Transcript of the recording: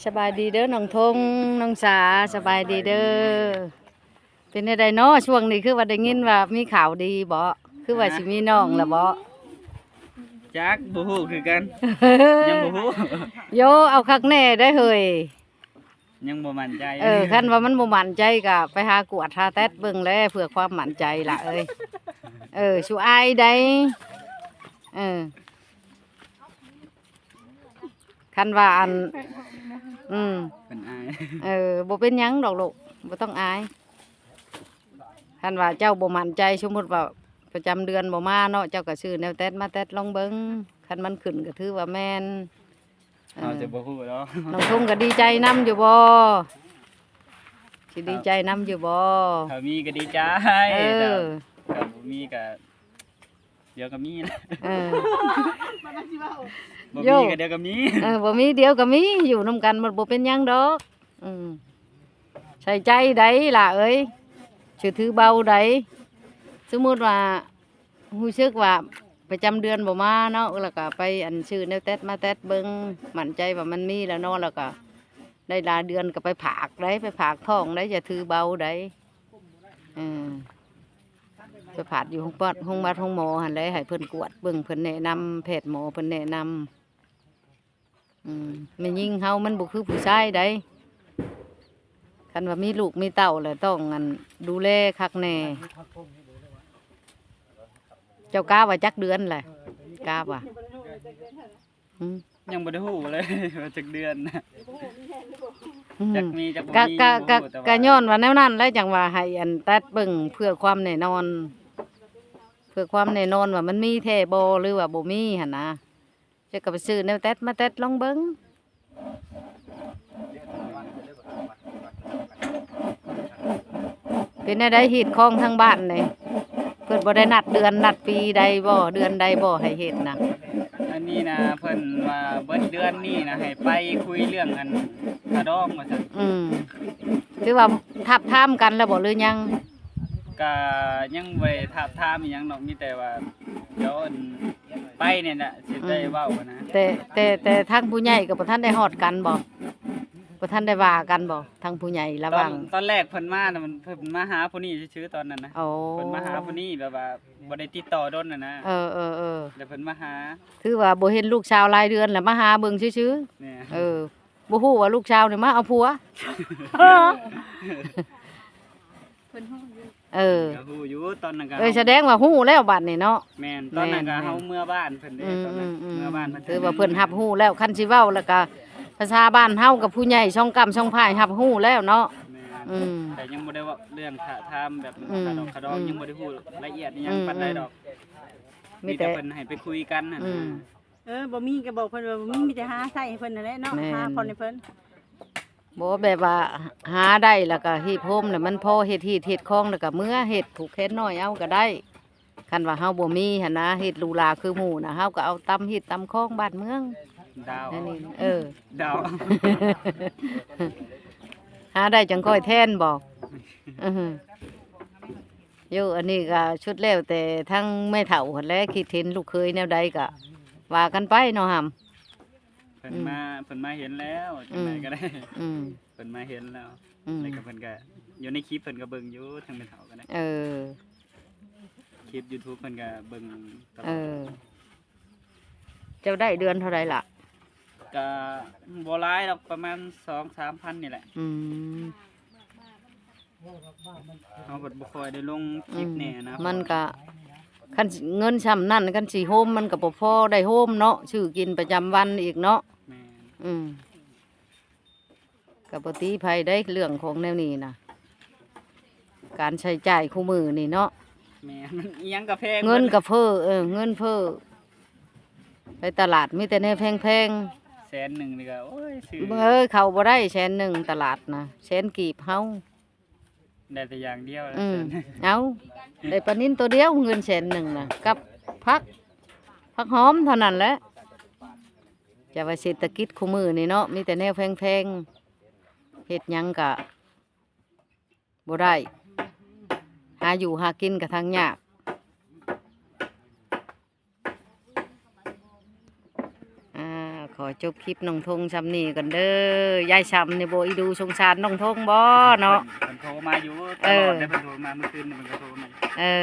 ສະບາຍດີເດີນ້ອງທົງ ນ້ອງສາ ສະບາຍດີເດີ. ເປັນແນວໃດເນາະ ຊ່ວງນີ້ຄືວ່າໄດ້ຍິນວ່າມີຂ່າວດີເບາະ? ຄືວ່າ ຮະ? ຊິມີນ້ອງລະເບາະ? ຈັກ ບໍ່ຮູ້ຄືກັນ ຍັງບໍ່ຮູ້. ໂຢ ເອົາຄັກແນ່ໄດ໋ເຮີ້ຍ. ຍັງບໍ່ໝັ້ນໃຈ. ເອີ ຄັນວ່າມັນບໍ່ໝັ້ນໃຈກໍໄປຫາກວດຫາແຕັດເບິ່ງແຫຼະ ເພື່ອຄວາມໝັ້ນໃຈລະເອີຍ. ເອີ ສຸອາຍໃດ໋. ເອີ ຄັນວ່າອັນ ອືມ ເພິ່ນອາຍ. ເອີ ບໍ່ເປັນຫຍັງດອກລູກ ບໍ່ຕ້ອງອາຍ. ຄັນວ່າເຈົ້າບໍ່ໝັ້ນໃຈ ສົມມຸດວ່າປະຈຳເດືອນບໍ່ມາເນາະ ເຈົ້າກໍຊື້ແນວແຕັດມາແຕັດລອງເບິ່ງ ຄັນມັນຂຶ້ນກໍຖືວ່າແມ່ນ. ເອີ ເຮົາຈະບໍ່ຮູ້ດອກ. ນ້ອງທົງກໍດີໃຈນຳຢູ່ບໍ່? ຊິດີໃຈນຳຢູ່ບໍ່? ຖ້າມີກໍດີໃຈ. ເອີ ຖ້າ ຖ້າບໍ່ມີກໍ ດຽວກໍມີ. ເອີ ບໍ່ມີກໍດຽວກໍມີ. ເອີ ບໍ່ມີດຽວກໍມີ ຢູ່ນຳກັນໝົດ ບໍ່ເປັນຫຍັງດອກ. ອືມ ໃສ່ໃຈໄດ໋ຫຼ້າເອີຍ ຊິຖືເບົາໄດ໋. ສົມມຸດວ່າ ຮູ້ສຶກວ່າປະຈຳເດືອນບໍ່ມາເນາະ ແລ້ວກໍໄປອັນຊື້ແນວແຕັດມາແຕັດເບິ່ງ ໝັ້ນໃຈວ່າມັນມີແລ້ວເນາະ ແລ້ວກໍໄດ້ຫຼາຍເດືອນກໍໄປຝາກໄດ໋ ໄປຝາກທ້ອງໄດ໋ ຢ່າຖືເບົາໄດ໋. ເອີ ໄປຝາກຢູ່ໂຮງ ໂຮງໝາ ໂຮງໝໍຫັ້ນແຫຼະ ໃຫ້ເພິ່ນກວດເບິ່ງ ເພິ່ນແນະນຳ ແພດໝໍເພິ່ນແນະນຳ. ອືມ ແມ່ຍິງເຮົາມັນບໍ່ຄືຜູ້ຊາຍໃດ໋ ຄັນວ່າມີລູກມີເຕົ້າແລ້ວຕ້ອງ ອັນ ດູແລຄັກແນ່. ເຈົ້າກະວ່າຈັກເດືອນແຫຼະ? ກະວ່າ ອືມ ຍັງບໍ່ໄດ້ຮູ້ເລີຍວ່າຈັກເດືອນນະ. ອືມ ຈັກມີຈັກບໍ່ມີ ກະ ກະ ບໍ່ຮູ້ ແຕ່ວ່າ ກະຍ້ອນວ່າແນວນັ້ນແຫຼະ ຈັ່ງວ່າໃຫ້ ອັນ ຕັດເບິ່ງເພື່ອຄວາມແນ່ນອນ ເພື່ອຄວາມແນ່ນອນວ່າມັນມີແທ້ບໍ່ ຫຼືວ່າບໍ່ມີຫັ້ນນະ. ເຈົ້າກໍໄປຊື້ແນວແຕັດມາແຕັດລອງເບິ່ງ. ເປັນແນວໃດຮີດຄອງທາງບ້ານນີ້? ເພິ່ນບໍ່ໄດ້ນັດເດືອນນັດປີໃດບໍ່? ເດືອນໃດບໍ່ໃຫ້ເຮັດນະ? ອັນນີ້ນະ ເພິ່ນວ່າເບິດເດືອນນີ້ນະ ໃຫ້ໄປຄຸຍເລື່ອງ ອັນ ຄ່າດອງວ່າຊັ້ນ. ອືມ ຄືວ່າທາບທາມກັນແລ້ວບໍ່ ຫຼືຍັງ? ກະຍັງບໍ່ໄດ້ທາບທາມອີ່ຫຍັງດອກ ມີແຕ່ວ່າດຽວ ອັນ ໄປນີ້ແຫຼະ ຊິໄດ້ເວົ້ານະ. ອືມ ແຕ່ ແຕ່ ແຕ່ທາງຜູ້ໃຫຍ່ກໍບໍ່ທັນໄດ້ຮອດກັນບໍ່? ບໍ່ທັນໄດ້ວ່າກັນບໍ່ ທາງຜູ້ໃຫຍ່ລະຫວ່າງ? ຕອນ ຕອນແລກເພິ່ນມານະ ມັນ ເພິ່ນມາຫາຜູ້ນີ້ຊື່ໆ ຕອນນັ້ນນະ. ໂອ້ ເພິ່ນມາຫາຜູ້ນີ້ ແບບວ່າບໍ່ໄດ້ຕິດຕໍ່ດົນນະນະ. ເອີໆໆ ແລ້ວເພິ່ນມາຫາ ຖືວ່າບໍ່ເຫັນລູກສາວຫຼາຍເດືອນແລ້ວ ມາຫາເບິ່ງຊື່ໆ. ແມ່ນ ເອີ ບໍ່ຮູ້ວ່າລູກສາວນີ້ມາເອົາຜົວ. ເພິ່ນຮູ້ຢູ່ ເອີ ກໍຮູ້ຢູ່ຕອນນັ້ນກໍ ເອີ ສະແດງວ່າຮູ້ແລ້ວບັດນີ້ເນາະ. ແມ່ນ ຕອນນັ້ນກໍ ແມ່ນໆ ເຮົາເມືອບ້ານເພິ່ນເດ້. ອືມ ຕອນນັ້ນ ອືມໆ ເມືອບ້ານເພິ່ນ ຖືວ່າເພິ່ນຮັບຮູ້ແລ້ວ. ຄັນຊິເວົ້າແລ້ວກໍພາສາບ້ານເຮົາກັບຜູ້ໃຫຍ່ຊ່ອງກ້ຳຊ່ອງພາຍຮັບຮູ້ແລ້ວເນາະ. ແມ່ນ ອືມ ແຕ່ຍັງບໍ່ໄດ້ເວົ້າເລື່ອງທາບທາມແບບ ອືມ ຄ່າດອງ ຄ່າດອງ ອືມ ຍັງບໍ່ໄດ້ຮູ້ລະອຽດອີ່ຫຍັງ ອືມ ປານໃດດອກ. ອືມ ມີແຕ່ ມີແຕ່ເພິ່ນໃຫ້ໄປຄຸຍກັນຫັ້ນນະ. ອືມ ເອີ ບໍ່ມີກໍບອກເພິ່ນວ່າບໍ່ມີ ມີແຕ່ຫາໃຊ້ໃຫ້ເພິ່ນຫັ້ນແຫຼະເນາະ. ແມ່ນ ຫາຜ່ອນໃຫ້ເພິ່ນ. ບໍ່ ແບບວ່າຫາໄດ້ແລ້ວກໍຮີບໂຮມ ແລ້ວມັນພໍເຮັດຮີດເຮັດຄອງ ແລ້ວກໍເມືອເຮັດຜູກແຂນນ້ອຍເອົາກໍໄດ້. ຄັນວ່າເຮົາບໍ່ມີຫັ້ນນະ ເຮັດຫຼູຫຼາຄືໝູ່ນະ ເຮົາກໍເອົາຕາມຮີດຕາມຄອງບ້ານເມືອງ. ດາວ ອັນນີ້ ເອີ ດາວ ຫາໄດ້ຈັ່ງຄ່ອຍແທນບໍ? ອື ໂຍ ອັນນີ້ກໍສຸດແລ້ວແຕ່ທາງແມ່ເຖົ້າຫັ້ນແຫຼະ ຄິດເຫັນລູກເຂີຍແນວໃດກໍວ່າກັນໄປເນາະຫຳ. ເພິ່ນ ອືມ ມາ ເພິ່ນມາເຫັນແລ້ວ ອືມ ຈັ່ງໃດກໍໄດ້ ອືມ ເພິ່ນມາເຫັນແລ້ວ ອືມ ແລ້ວກໍເພິ່ນກໍຢູ່ໃນຄລິບ ເພິ່ນກໍເບິ່ງຢູ່ ທາງແມ່ເຖົ້າກໍໄດ້ ເອີ ຄລິບຢູທູບເພິ່ນກໍເບິ່ງຕະຫຼອດ ເອີ. ເຈົ້າໄດ້ເດືອນເທົ່າໃດລະ? ກະບໍ່ຫຼາຍດອກ ປະມານສອງສາມພັນນີ້ແຫຼະ. ອືມ ເຮົາບັດບໍ່ຄ່ອຍໄດ້ລົງຄລິບແດ່ນະ ອືມ ມັນກະ ຄັນເງິນຊ່ຳນັ້ນ ຄັນຊິໂຮມມັນກະບໍ່ພໍໄດ້ໂຮມເນາະ ຊື້ກິນປະຈຳວັນອີກເນາະ. ແມ່ນ ອືມ ກໍບໍ່ຕິໃຜໄດ໋ ເລື່ອງຂອງແນວນີ້ນະ ການໃຊ້ຈ່າຍຄູ່ມື້ນີ້ເນາະ. ແມ່ນ ອີ່ຫຍັງກໍແພງ ເງິນກໍເຟີ້ ເອີ ເງິນເຟີ້ ໄປຕະຫຼາດມີແຕ່ແນວແພງໆ. ແສນໜຶ່ງນີ້ກໍ ໂອ້ຍ ຊື້ ເອີ ເຂົ້າບໍ່ໄດ້ແສນໜຶ່ງຕະຫຼາດນະ ແສນກີບເຮົາ ໄດ້ແຕ່ຢ່າງດຽວ ອືມ ແສນໜຶ່ງ ເອົາ ໄດ້ປານິນໂຕດຽວ ເງິນແສນໜຶ່ງນະ ກັບຜັກ ຜັກຫອມເທົ່ານັ້ນແຫຼະ. ຈະວ່າເສດຖະກິດຄູ່ມື້ນີ້ເນາະ ມີແຕ່ແນວແພງໆ ເຮັດຫຍັງກະບໍ່ໄດ້ ຫາຢູ່ຫາກິນກະທັງຍາກ. ອ່າ ຂໍຈົບຄລິບນ້ອງທົງຊ່ຳນີ້ກ່ອນເດີ. ຍາຍຊ່ຳນີ້ບໍ່ອີດູສົງສານນ້ອງທົງບໍ່ເນາະ? ເພິ່ນ ເພິ່ນໂທມາຢູ່ຕະຫຼອດເດ້ ເອີ ເພິ່ນໂທມາມື້ຄືນນີ້ ເພິ່ນກໍໂທມາ. ເອີ